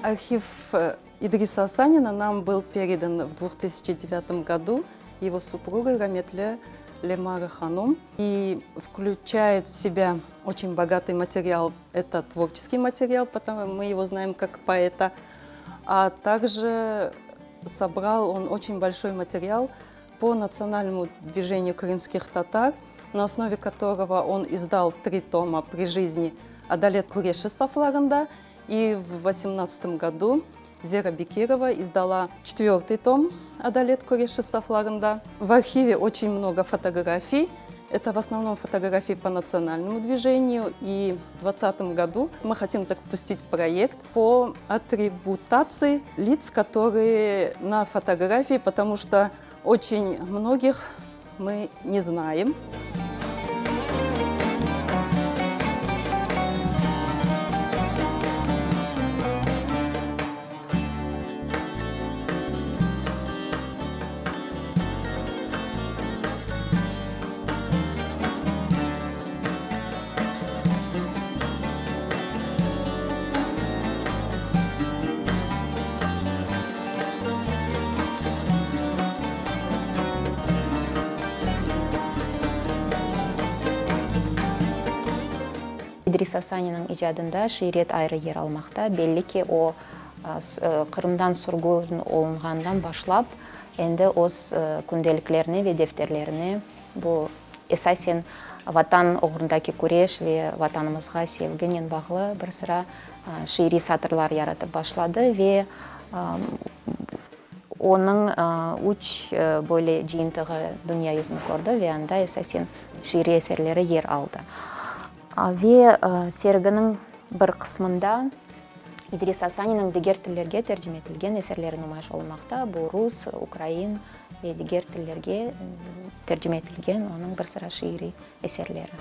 Arhiv İdrisa Asanina нам был передан в 2009 году его супругой Раметле Лемара Ханум. И включает в себя очень богатый материал. Это творческий материал, потому мы его знаем как поэта. А также собрал он очень большой материал по национальному движению крымских татар, на основе которого он издал три тома при жизни «Адалет Куреши Сафларында». И в 18 году Зера Бекирова издала четвертый том «Адалет Куреши Сафларында». В архиве очень много фотографий. Это в основном фотографии по национальному движению. И в 2020 году мы хотим запустить проект по атрибутации лиц, которые на фотографии, потому что очень многих мы не знаем. İdris Asaninniñ icadında şiiriyet ayrı yer almaqta. Belli ki, o, Qırımdan sürgün olunğandan başlap, endi öz kündeliklerine ve defterlerine bu, esasen, Vatan oğrundaki küreş ve Vatanımızğa sevginen bağlı bir sıra şiiriy satırlar yaratıp başladı ve onıñ üç böyle cıyıntığı dünya yüzüni kördi ve anda esasen şiiriy eserleri yer aldı. Ve serginiñ bir qısmında İdris Asaniniñ diger tillerge tercime etilgen eserleri numayış olunmaqta, bu rus, ukrain ve diger tillerge tercime etilgen onıñ bir sıra şiiriy eserleri.